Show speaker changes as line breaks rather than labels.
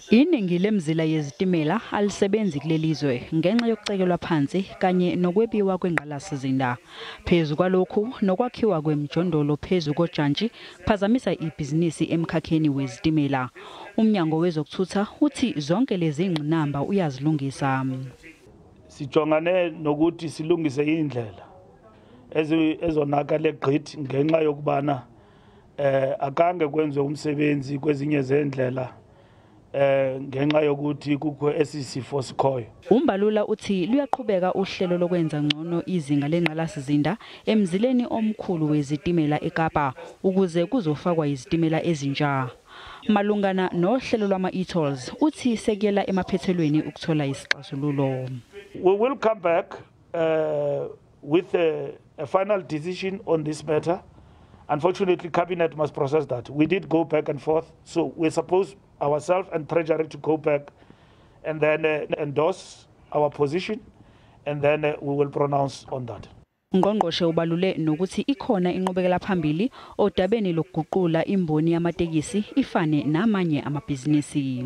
Iningi lemizila yezitimela alisebenzi kuleli zwe ngenxa yokucekelwa phansi kanye nokwebiwa kwengqalasizinda. Phezu kwalokhu, nokwakhiwa kwemijondolo phezu kojantshi kuphazamisa ibhizinisi emkhakheni wezitimela. Umnyango wezokuthutha uthi zonke lezi ngqinamba uyazilungisa.
Sijongane nokuthi silungise indlela ezonakale gqithi ngenxa yokubana akange kwenziwe umsebenzi kwezinye zendlela ngenxa yokuthi kukho esisifo sikhoyo.
Umbalula uthi luyaqhubeka uhlelo lokwenza ngcono izinga lengqalasizinda emzileni omkhulu wezitimela eKapa ukuze kuzofakwa izitimela ezintsha. Malungana nohlelo lwama e-tolls, uthi sekuyela emaphethelweni ukuthola isixazululo.
We will come back with a final decision on this matter. Unfortunately, Cabinet must process that. We did go back and forth, so we're supposed ourselves and Treasury to go back and then endorse our position, and then we will pronounce on that.
Ungqongqoshe ubalule nokuthi ikhona inqubekela phambili odabeni lokuguqula imboni yamatekisi ifane namanye amabhizinisi.